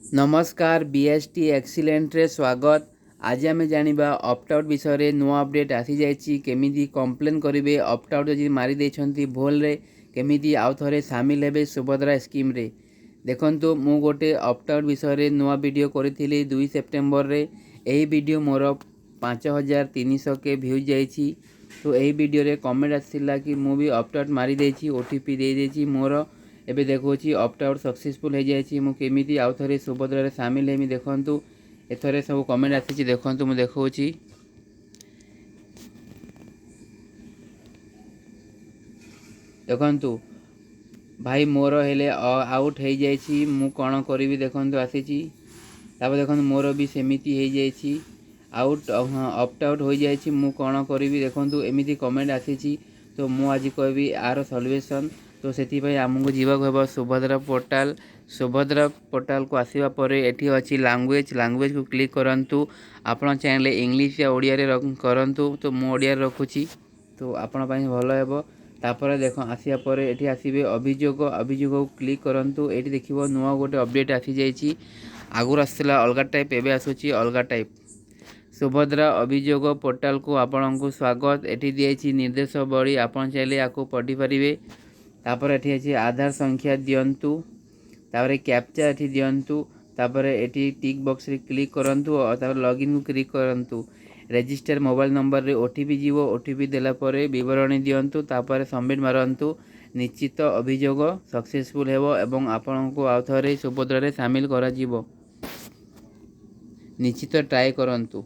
ନମସ୍କାର, ବିଏସ୍ଟି ଏକ୍ସିଲେଣ୍ଟରେ ସ୍ୱାଗତ। ଆଜି ଆମେ ଜାଣିବା ଅପ୍ଟ ଆଉଟ୍ ବିଷୟରେ। ନୂଆ ଅପଡ଼େଟ୍ ଆସିଯାଇଛି, କେମିତି କମ୍ପ୍ଲେନ୍ କରିବେ, ଅପ୍ଟ ଆଉଟ୍ ଯଦି ମାରି ଦେଇଛନ୍ତି ଭୁଲରେ, କେମିତି ଆଉ ଥରେ ସାମିଲ ହେବେ ସୁଭଦ୍ରା ସ୍କିମ୍ରେ। ଦେଖନ୍ତୁ, ମୁଁ ଗୋଟେ ଅପ୍ଟ ଆଉଟ୍ ବିଷୟରେ ନୂଆ ଭିଡ଼ିଓ କରିଥିଲି 2 ସେପ୍ଟେମ୍ବରରେ। ଏହି ଭିଡ଼ିଓ ମୋର 5300 କେ ଭ୍ୟୁଜ୍ ଯାଇଛି। ତ ଏହି ଭିଡ଼ିଓରେ କମେଣ୍ଟ ଆସିଥିଲା କି ମୁଁ ବି ଅପ୍ଟ ଆଉଟ୍ ମାରିଦେଇଛି, ଓଟିପି ଦେଇଦେଇଛି, ମୋର ଏବେ ଦେଖାଉଛି ଅପ୍ଟ ଆଉଟ୍ ସକ୍ସେସଫୁଲ୍ ହେଇଯାଇଛି, ମୁଁ କେମିତି ଆଉ ଥରେ ସୁଭଦ୍ରାରେ ସାମିଲ ହେମି? ଦେଖନ୍ତୁ, ଏଥରେ ସବୁ କମେଣ୍ଟ ଆସିଛି। ଦେଖନ୍ତୁ, ମୁଁ ଦେଖାଉଛି। ଦେଖନ୍ତୁ, ଭାଇ, ମୋର ହେଲେ ଆଉଟ୍ ହେଇଯାଇଛି, ମୁଁ କ'ଣ କରିବି? ଦେଖନ୍ତୁ, ଆସିଛି। ତାପରେ ଦେଖନ୍ତୁ, ମୋର ବି ସେମିତି ହେଇଯାଇଛି, ଆଉଟ୍ ଅପ୍ଟ ଆଉଟ୍ ହୋଇଯାଇଛି, ମୁଁ କ'ଣ କରିବି? ଦେଖନ୍ତୁ, ଏମିତି କମେଣ୍ଟ ଆସିଛି। ତ ମୁଁ ଆଜି କହିବି ଆର ସଲ୍ୟୁସନ୍। ତ ସେଥିପାଇଁ ଆମକୁ ଯିବାକୁ ହେବ ସୁଭଦ୍ରା ପୋର୍ଟାଲ। ସୁଭଦ୍ରା ପୋର୍ଟାଲକୁ ଆସିବା ପରେ ଏଠି ଅଛି ଲାଙ୍ଗୁଏଜ୍। ଲାଙ୍ଗୁଏଜ୍କୁ କ୍ଲିକ୍ କରନ୍ତୁ। ଆପଣ ଚାହିଁଲେ ଇଂଲିଶ ୟା ଓଡ଼ିଆରେ କରନ୍ତୁ। ତ ମୁଁ ଓଡ଼ିଆରେ ରଖୁଛି, ତ ଆପଣ ପାଇଁ ଭଲ ହେବ। ତାପରେ ଦେଖ, ଆସିବା ପରେ ଏଠି ଆସିବେ ଅଭିଯୋଗ। ଅଭିଯୋଗକୁ କ୍ଲିକ୍ କରନ୍ତୁ। ଏଇଠି ଦେଖିବ, ନୂଆ ଗୋଟେ ଅପଡ଼େଟ୍ ଆସିଯାଇଛି। ଆଗରୁ ଆସିଥିଲା ଅଲଗା ଟାଇପ୍, ଏବେ ଆସୁଛି ଅଲଗା ଟାଇପ୍। ସୁଭଦ୍ରା ଅଭିଯୋଗ ପୋର୍ଟାଲକୁ ଆପଣଙ୍କୁ ସ୍ୱାଗତ। ଏଠି ଦିଆଯାଇଛି ନିର୍ଦ୍ଦେଶାବଳୀ, ଆପଣ ଚାହିଁଲେ ୟାକୁ ପଢ଼ିପାରିବେ। ତାପରେ ଏଠି ଅଛି ଆଧାର ସଂଖ୍ୟା ଦିଅନ୍ତୁ, ତାପରେ କ୍ୟାପଚା ଏଠି ଦିଅନ୍ତୁ, ତାପରେ ଏଠି ଟିକ୍ ବକ୍ସରେ କ୍ଲିକ୍ କରନ୍ତୁ ଆଉ ତାପରେ ଲଗ୍ଇନ୍କୁ କ୍ଲିକ୍ କରନ୍ତୁ। ରେଜିଷ୍ଟର ମୋବାଇଲ ନମ୍ବରରେ ଓଟିପି ଯିବ। ଓଟିପି ଦେଲା ପରେ ବିବରଣୀ ଦିଅନ୍ତୁ, ତାପରେ ସବମିଟ୍ ମାରନ୍ତୁ। ନିଶ୍ଚିତ ଅଭିଯୋଗ ସକ୍ସେସଫୁଲ୍ ହେବ ଏବଂ ଆପଣଙ୍କୁ ଆଉ ଥରେ ସୁଭଦ୍ରାରେ ସାମିଲ କରାଯିବ। ନିଶ୍ଚିତ ଟ୍ରାଏ କରନ୍ତୁ।